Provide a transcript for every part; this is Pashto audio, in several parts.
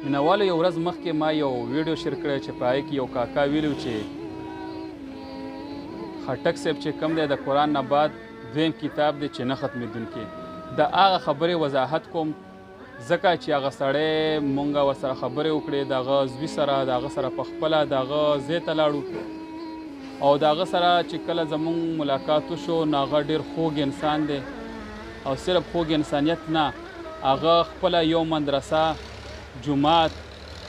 مینوالو یو ورځ مخکې ما یو ویډیو شیر کړی چې په هغې کې یو کاکا ویلي چې خټک صاحب چې کوم دی د قرآن نه بعد دویم کتاب دی چې نه ختمېدونکی. د هغه خبرې وضاحت کوم ځکه چې هغه سړی مونږ ورسره خبرې وکړې، د هغه زوی سره، د هغه سره په خپله د هغه ځای ته لاړو او د هغه سره چې کله زمونږ ملاقات وشو نو هغه ډېر خوږ انسان دی او صرف خوږ انسانیت نه، هغه خپله یو مدرسه، جومات،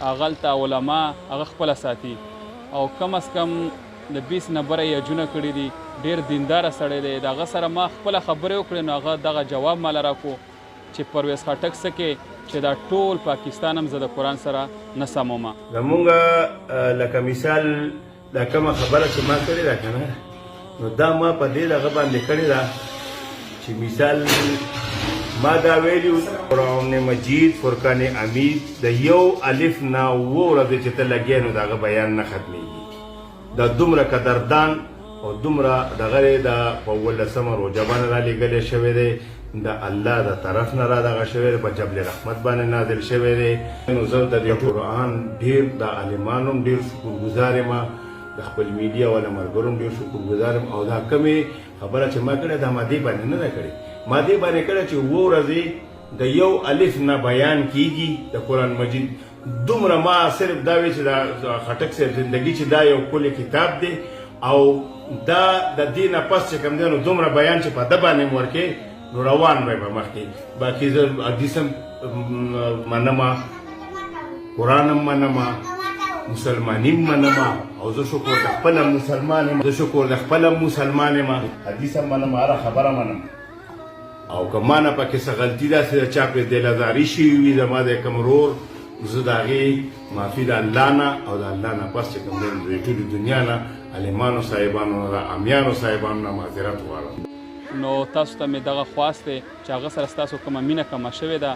هغلته علما هغه خپله ساتي او کم از کم د 20 نه بره یې حجونه کړي دي. ډېر دینداره سړی دی. د هغه سره ما خپله خبرې وکړې نو هغه دغه جواب ماله راکړو چې پرویز خټک څه کې چې دا ټول پاکستان هم زه د قرآن سره نه سموم. زمونږ لکه مثال دا کومه خبره چې ما کړې ده که نه، نو دا ما په دې دغه باندې کړې ده چې مثال ما دا ویلي قرآن مجید فرقان حمید د یو الف نه اووه ورځې چې ته لګیا نو د هغه بیان نه ختمېږي. دا دومره قدردان او دومره دغه دی، دا په 17مه روژه باندې رالیږلی شوی دی، د الله د طرف نه را دغه شوی دی، په جبل رحمت باندې نازل شوی دی. نو زه د دې قرآن ډېر د عالمانو هم ډېر شکرګزار یم، د خپل میډیا والا ملګرو هم ډېر شکرګزار یم. او دا کومې خبره چې ما کړې دا ما دې باندې نه ده کړې، ما دې باندې کړې چې اووه ورځې د یو الف نه بیان کیږي د قرآن مجید. دومره ما صرف دا وی چې دا خټک صاحب زندگی چې دا یو کلی کتاب دی او دا د دې نه پس چې کوم دی نو دومره بیان چې په ده باندې هم ورکې نو روان به په مخکې. باقي زه حدیث هم منم، قرآن هم منم، مسلماني هم منم، او زه شکر د خپله مسلمان یم، زه شکر د خپله مسلمان یم، حدیث هم منم، هره خبره منم. او که ما نه پکې څه غلطي داسې د چا پرې دلازاري شوي وي زما د کوم ورور، زه د هغې معافي د الله نه او د الله نه پس چې کوم دی نو د ټولې دنیا نه عالمانو صاحبانو نه د عامیانو صاحبانو نه معذرت غواړم. نو تاسو ته مې دغه خواست دی چې هغه سره ستاسو کومه مینه کمه شوې ده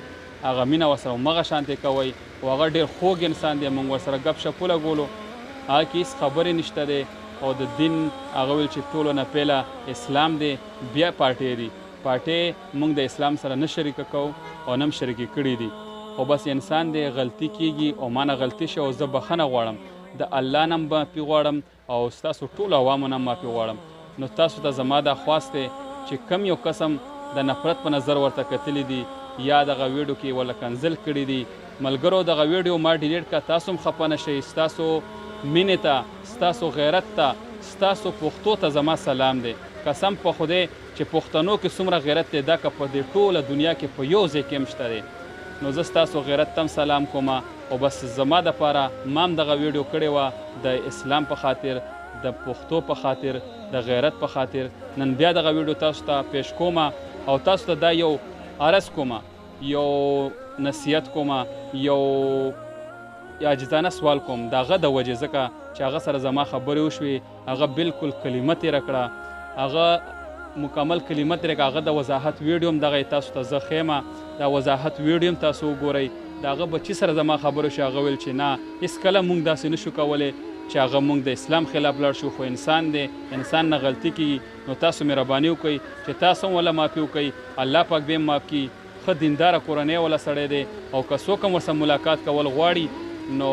هغه مینه ورسره همغه شانتې کوئ. او هغه ډېر خوږ انسان دی، موږ ورسره ګپ شپ ولګولو، هغه کې هېڅ خبرې نشته دی. او د دین هغه ویل چې ټولو نه پیله اسلام دی، بیا پارټۍ دي. پارټۍ موږ د اسلام سره نه شریکه کوو او نه هم شریکې کړې دي، خو بس انسان دی، غلطي کیږي او ما نه غلطي شوه او زه بخښنه غواړم، د الله نه هم معافي غواړم او ستاسو ټولو عوامو نه هم معافي غواړم. نو تاسو ته زما دا خواست دی چې کم یو قسم د نفرت په نظر ورته کتلي دي یا دغه ویډیو کې ورله کنځل کړي دي، ملګرو دغه ویډیو ما ډیلیټ کړه، تاسو هم خفه نه شئ. ستاسو مینې ته، ستاسو غیرت ته، ستاسو پښتو ته زما سلام دی. قسم په خدای چې پښتنو کې څومره غیرت دی دا که په دې ټوله دنیا کې په یو ځای کې هم شته دی. نو زه ستاسو غیرت ته هم سلام کوم. او بس زما دپاره ما هم دغه ویډیو کړې وه د اسلام په خاطر، د پښتو په خاطر، د غیرت په خاطر. نن بیا دغه ویډیو تاسو ته پیش کوم او تاسو ته دا یو عرض کوم، یو نصیحت کوم، یو عاجزانه سوال کوم د هغه د وجې، ځکه چې هغه سره زما خبرې وشوې، هغه بالکل کلمه تېره کړه، هغه مکمل کلمه تېره کړه. هغه د وضاحت ویډیو هم دغه یې تاسو ته زه ښیم، دا وضاحت ویډیو هم تاسو وګورئ. د هغه بچي سره زما خبرې شوې، هغه ویل چې نه هېڅکله موږ داسې نه شو کولی چې هغه موږ د اسلام خلاف لاړ شو، خو انسان دی، انسان نه غلطي کیږي. نو تاسو مهرباني وکړئ چې تاسو هم وله معافي وکړئ، الله پاک به هم معاف کړي. ښه دینداره کورنۍ والا سړی دی او که څوک هم ورسره ملاقات کول غواړي نو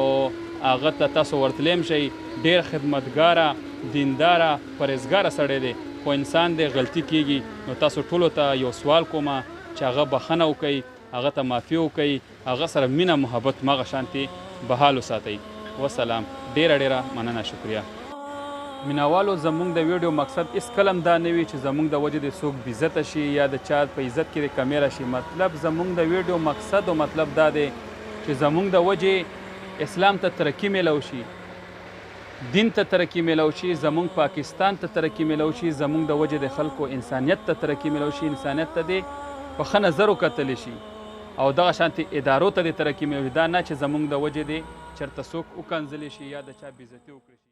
هغه ته تاسو ورتلی هم شئ. ډېر خدمتګاره، دینداره، پرهېزګاره سړی دی، خو انسان دی، غلطي کیږي. نو تاسو ټولو ته یو سوال کوم چې هغه بخښنه وکړئ، هغه ته معافي وکړئ، هغه سره مینه محبت مغه شانتې بحال وساتئ. وسلام، ډېره ډېره مننه، شکریه. مینوالو زمونږ د ویډیو مقصد هېڅ کله هم دا نه وي چې زمونږ د وجې دې څوک بېعزته شي یا د چا په عزت کې دې کمی راشي. مطلب زمونږ د ویډیو مقصد او مطلب دا دی چې زمونږ د وجې اسلام ته ترقي میلاو شي، دین ته ترقي میلاو شي، زمونږ پاکستان ته ترقي میلاو شي، زمونږ د وجې د خلکو انسانیت ته ترقي میلاو شي، انسانیت ته دې په ښه نظر وکتلی شي او دغه شانتې ادارو ته دې ترقي میلاو شي. دا نه چې زمونږ د وجې دې چېرته څوک وکنځلی شي یا د چا بېعزتي وکړي شي.